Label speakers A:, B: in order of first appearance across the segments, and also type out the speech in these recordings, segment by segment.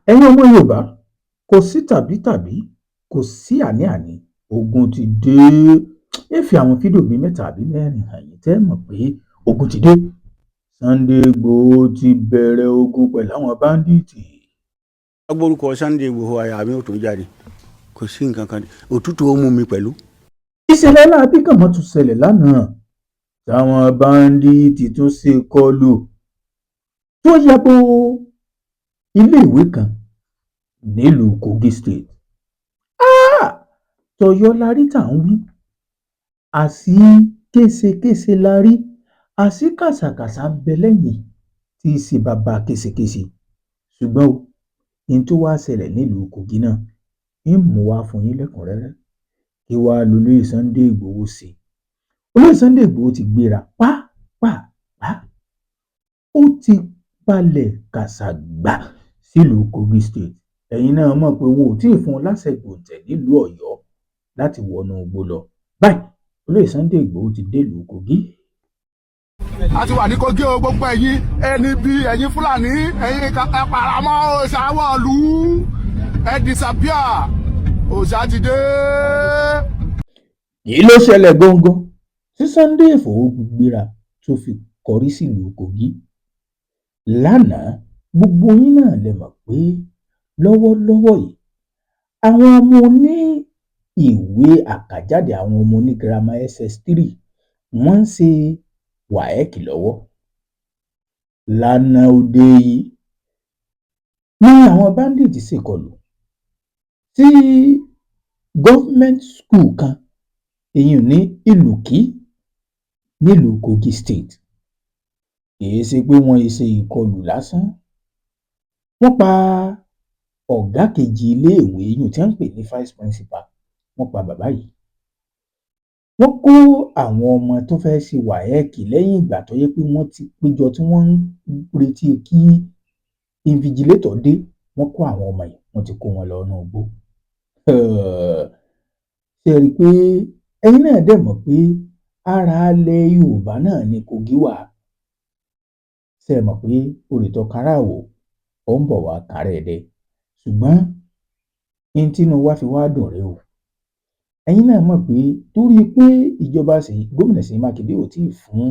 A: Ẹ̀yin ọmọ Yorùbá, kò sí tàbí kò sí àní-àní, ogun ti dé. Ẹ fi àwọn fídíò bíi mẹ́ta àbí mẹ́rin hàn yín tẹ́ mọ̀ pé ogun ti dé. Sunday Igboho ti bẹ̀rẹ̀ ogun pẹ̀lú àwọn bandits.
B: Agbórúkọ Sunday Igboho, àyà mi ò tún jáde, kò sí nǹkan kan, òtútù ó mú mi pẹ̀lú.
A: Ìṣẹ̀lẹ̀ láabi kan mọ́ tún ṣẹlẹ̀ lánàá táwọn bandits tún ṣe kọlù tó ya bo iléèwé kan nílùú Kogi State. Tọ̀yọ́ la rí tá à ń wí, àṣì késekése la rí, àṣì kàṣàkàṣà ń bẹ lẹ́yìn tí í ṣe bàbá késekése. Ṣùgbọ́n o, ní tó wáá ṣẹlẹ̀ nílùú Kogi náà ń mú wá fún yín lẹ́kùnrẹ́rẹ́. Kí wàá lólóyè Sunday Igboho ṣe? Olóyè Sunday Igboho ti gbéra pápápá, ó ti balẹ̀ kàṣàgbà sílùú Kogi State. Ẹ̀yin náà mọ̀ pé wọn ò tí ì fún un láṣẹ gbòǹtẹ̀ nílùú Ọ̀yọ́ láti wọnú igbó lọ báyìí. Olóyè Sunday Igboho ti délùú Kogi.
C: A ti wà ní Kogi o. Gbogbo ẹ̀yin ẹni bí ẹ̀yin Fúlàní, ẹ̀yin ẹ paramọ́, òòṣà wọ̀lú, ẹ disappear, òòṣà ti dé.
A: Kí ló ṣẹlẹ̀ gangan tí Sunday Igboho gbéra tó fi kọrí sílùú Kogi lánàá? Gbogbo yín náà lè mọ̀ pé lọ́wọ́lọ́wọ́ yìí, àwọn ọmọ oní ìwé àkàjáde, àwọn ọmọ oní girama SS3, wọ́n ń ṣe WAEC lọ́wọ́. Lánàá òde yìí ní àwọn bandits ṣèkọlù sí government school kan, èyí ní Ìlùkí nílùú Kogi State. Kì í ṣe pé wọ́n ṣe ìkọlù lásán, wọ́n pa ọ̀gá kejì iléèwé yìí tí wọ́n ń pè ní vice principal. Wọ́n pa bàbá yìí, wọ́n kó àwọn ọmọ tó fẹ́ẹ́ ṣe WAEC lẹ́yìn ìgbà tó yẹ pé wọ́n ti péjọ tí wọ́n ń retí kí invigilator dé. Wọ́n kó àwọn ọmọ yìí, wọ́n ti kó wọn lọ inú igbó. Ṣe rí i pé ẹ̀yin náà dẹ̀ mọ̀ pé ara ilẹ̀ Yorùbá náà ni Kogi wà? Ṣe é mọ̀ pé òrìtọ́ karáàwò ó ń bọ̀ wá kárẹ̀ ẹ̀dẹ? Ṣùgbọ́n n tínú wa fi wá dùn rèé o. Ẹ̀yin náà mọ̀ pé torí pé ìjọba gómìnà Ṣèyí Mákindé ò tí ì fún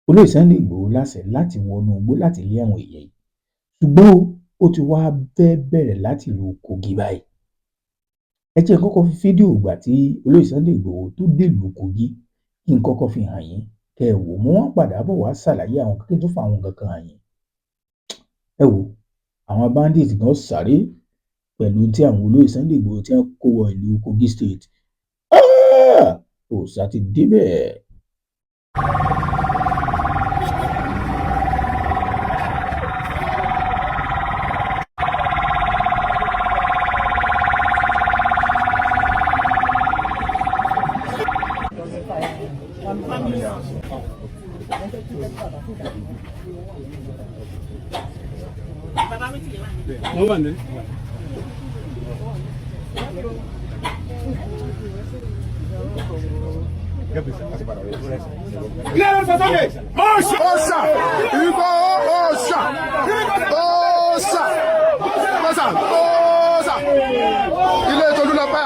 A: olóyè Sunday Igboho láṣẹ láti wọnú igbó láti lé àwọn èèyàn yìí, ṣùgbọ́n o, ó ti wá fẹ́ bẹ̀rẹ̀ láti ìlú Kogi báyìí. Ẹ jẹ́ n kọ́kọ́ fi fídíò ìgbà tí olóyè Sunday Igboho tó délùú Kogi, kí n kọ́kọ́ fi hàn yín kẹ́ ẹ wò. Mo wọ́n padà bọ̀ wá ṣàlàyé àwọn kí n tó fa àwọn nǹkan kan hàn yín. Ẹ wò, àwọn bandits gan sáré pẹ̀lú tí àwọn olóyè Sunday Igboho tí wọ́n kó wọ ìlú Kogi State. Òòṣà ti débẹ̀.
B: Wọ́n wà ní.
C: Òòṣà Ìgbòho, òòṣà, òòṣà, òòṣà, òòṣà, ilé Tolúlọpẹ́.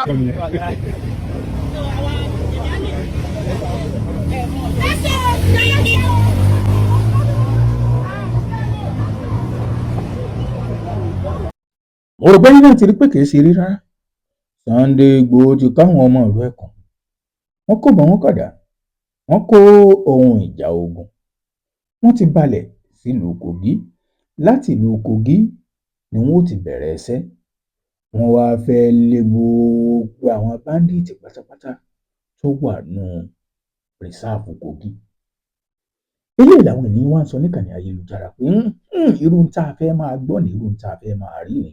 A: Mo rò pé yín náà ti rí pé kì í ṣe rí rárá. Sunday Igboho ti káwọn ọmọ ìlú ẹkùn, wọn kò bọ́, wọn kọ̀dà, wọn kó ohun ìjà ogun, wọ́n ti balẹ̀ sílùú Kogi. Láti ìlú Kogi ni wọn ó ti bẹ̀rẹ̀ iṣẹ́. Wọ́n wáá fẹ́ẹ́ lé gbogbo àwọn bandits pátápátá tó wà nù rìsáàfù Kogi. Eléyìí làwọn ènìyàn wá ń sọ níkànnì ayélujára pé irú tá a fẹ́ máa gbọ́ ní, irú tá a fẹ́ máa rí ni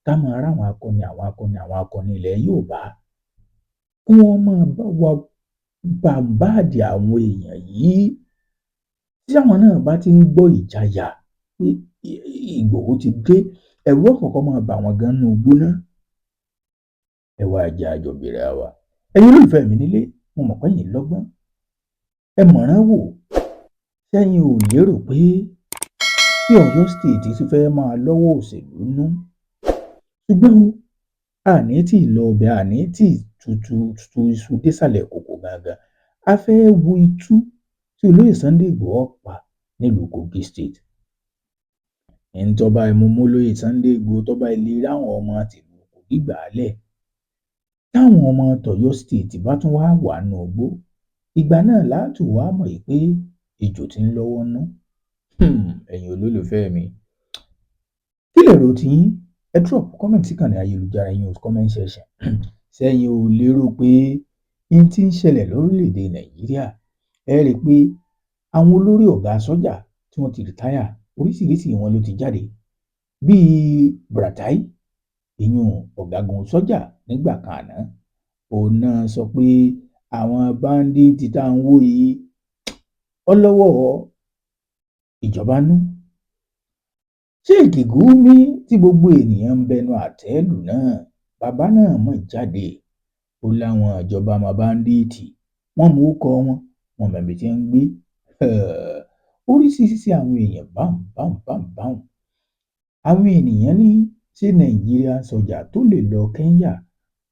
A: ká máa ráwọn akọni, àwọn akọni, àwọn akọni ilẹ̀ Yorùbá, kí wọ́n máa bá wa bàǹbáàdì àwọn èèyàn yìí. Tí àwọn náà bá ti ń gbọ́ ìjayà pé Ìgbòho ti dé, ẹ̀rù ọ̀kọ̀ọ̀kan máa bà wọ́n gan nínú igbó náà. Ẹ wá jẹ́ àjọ bèrè àwa. Ẹ̀yin olólùfẹ́ mi nílé, mo mọ̀ pé ẹ̀yin lọ́gbọ́n, ẹ mọ̀ràn wò. Sẹ́yìn ò lérò pé Tí Ọ̀yọ́ State ti fẹ́ máa lọ́wọ́ òṣèlú nú, ṣùgbọ́n o àní tí ì lọ ọbẹ̀, àní tí tutù tu iṣu désàlẹ̀ kòkò gangan. A fẹ́ wo itú tí olóyè Sunday Igboho pa nílùú Kogi State. Ntọ́ba ìmúmólóyè Sunday Igboho tọ́ba ilé ráwọn ọmọ tìlú Kogi gbà á lẹ̀, táwọn ọmọ tọ̀yọ́ State bá tún wá wà nù gbó, ìgbà náà láti wàá mọ̀ pé ejò ti ń lọ́wọ́ nú. Ẹ̀yin olólùfẹ́ mi, kí lèrò tiyín? Ẹ drop comment sí kànnì ayélujára yín o, comment section. Sẹ́yìn ò lérò pé n tí ń ṣẹlẹ̀ lórílẹ̀‐èdè Nàìjíríà? Ẹ rí i pé àwọn olórí ọ̀gá sọ́jà tí wọ́n ti retire, oríṣiríṣiì wọn ló ti jáde, bíi Buratai, ìyún ọ̀gágun sọ́jà nígbà kan àná. Òun náà sọ pé àwọn bandit tá à ń wò yìí, ó lọ́wọ́ ìjọba nú. Sheikh Gumi tí gbogbo ènìyàn ń bẹnu àtẹ́ lù náà, bàbá náà mọ̀ jáde, ó láwọn ìjọba mọ bandit, wọ́n mọ orúkọ wọn, wọ́n mọ ibi tí wọ́n ń gbé. Oríṣiríṣi àwọn èèyàn báun báun báun báun. Àwọn ènìyàn ní ṣé Nàìjíríà sọ́jà tó lè lọ Kenya,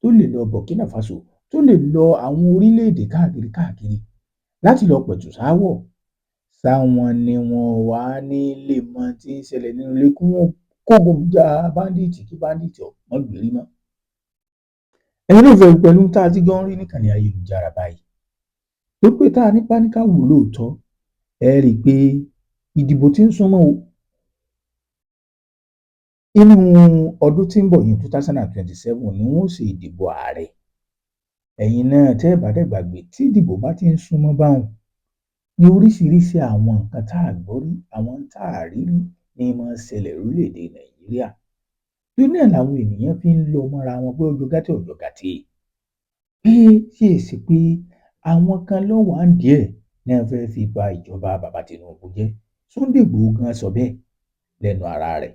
A: tó lè lọ Burkina Faso, tó lè lọ àwọn orílẹ̀-èdè káàkiri káàkiri láti lọ pẹ̀tù sááwọ̀, sáwọn ni wọn wàá ní lè mọ tí ń ṣẹlẹ̀ nínú ilé kí wọ́n kógun ja bandit, kí bandit ọ̀mọ́ gbérí mọ́? Ẹ̀yin olólùfẹ́, pẹ̀lú tá a ti jọ ń rí níkànnì ayélujára báyìí tó pé tá a ní páníkà wò lóòótọ́, ẹ rí i pé ìdìbò tí ń súnmọ́ o. Inú ọdún tí ń bọ̀ yìí, 2027, ni wọ́n ó ṣe ìdìbò ààrẹ. Ẹ̀yin náà tẹ́ ẹ̀ bá dẹ̀ gbàgbé, tí ìdìbò bá ti ń súnmọ́ báwọn ní, oríṣiríṣi àwọn nǹkan tá a gbọ́ rí, àwọn tá a rí rí ní máa ń ṣẹlẹ̀ lórílẹ̀‐èdè Nàìjíríà. Torí náà làwọn ènìyàn fi ń lọ mọ́ra wọn pé ọjọ́ gàtẹ́ ọjọ́ gàtẹ́, pé ṣé èsì pé àwọn kan ló wà ń díẹ̀ ní wọ́n fẹ́ẹ́ fi ba ìjọba bàbá Tinubu jẹ́. Sunday Igboho gan sọ bẹ́ẹ̀ lẹ́nu ara rẹ̀.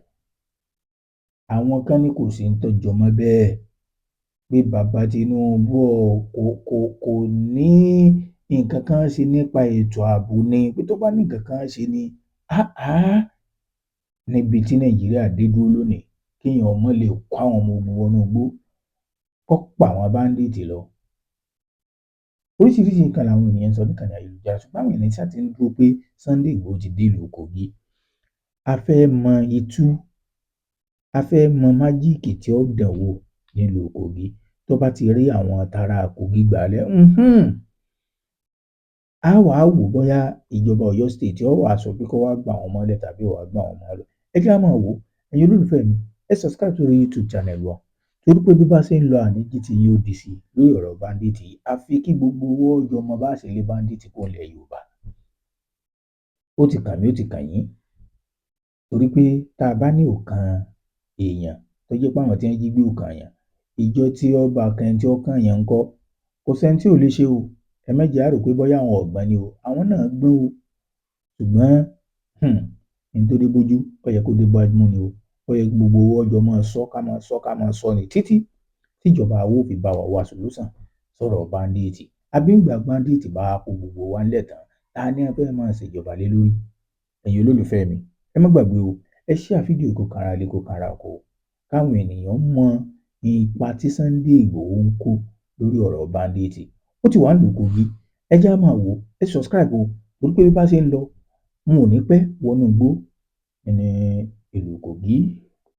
A: Àwọn kan ní kò sí ń tọ́jọ́ mọ́ bẹ́ẹ̀, pé bàbá Tinubu kò ní nǹkan kan ṣe nípa ètò ààbò ni, pé tó bá ní nǹkan kan ṣe ni níbi tí Nàìjíríà dé dúró lónìí, kéèyàn ọmọ lè kó àwọn ọmọ ogun wọnú igbó kó pa àwọn bandit lọ. Oríṣiríṣi nǹkan làwọn ènìyàn ń sọ níkànnì ayélujára, ṣùgbọ́n àwọn ènìyàn ṣáà ti ń dúró pé Sunday Igboho ti dé ìlú Kogi. A fẹ́ mọ itú, a fẹ́ mọ magic tí ó dán wò nílùú Kogi. Tó bá ti rí àwọn tará Kogi gbàlẹ̀, á wàá wò bóyá ìjọba Ọ̀yọ́ State ó wàá sọ pé kó wá gbà wọ́n mọ́lẹ̀ tàbí ó wàá gbà wọ́n mọ́lẹ̀. Ẹ jẹ́ á máa wò ó. Ẹ̀yin olólùfẹ́ mi, ẹ subscribe sórí YouTube channel wa, torí pé bí bá ṣe ń lọ, àní jí tí yóò di sí lórí ọ̀rọ̀ bandit yìí. Àfi kí gbogbo owó ọjọ́ ọmọ bá ṣe lé bandit kó lẹ̀ Yorùbá. Ó ti kàn mí, ó ti kàn yín, torí pé tá a bá ní òkan èèyàn tó jẹ́ pé àwọn tí wọ́n jí gbé òkan èèyàn, ìjọ tí ó bá kan ẹni tí ó kàn yẹn ń kọ́, kò sẹ́ni tí ò lè ṣe o. Ẹ mẹ́jẹ̀ á rò pé bóyá àwọn ọ̀gbọ́n ni o, àwọn náà gbọ́n o, ṣùgbọ́n ní tó dé bójú, ó yẹ kó dé bá mú ni o. Ó yẹ kí gbogbo owó ọjọ́ máa sọ, ká máa sọ, ká máa sọ ní títí tíjọba owó fi bá wa wá solution sọ̀rọ̀ bandit. Àbí ìgbà bandit bá kó gbogbo wa ńlẹ̀ tán, ta ni ẹ fẹ́ máa ṣèjọba lé lórí? Ẹ̀yin olólùfẹ́ mi, ẹ má gbàgbé o, ẹ share fídíò kó kára lé, kó kára oko, káwọn ènìyàn mọ ipa tí Sunday Igboho ń kó lórí ọ̀rọ̀ bandit. Ó ti wà nílùú Kogi, ẹ jẹ́ á máa wò ó. Ẹ subscribe o, torí pé bí bá ṣe ń lọ, n ò ní pẹ́ wọnú igbó ní ìlú Kogi.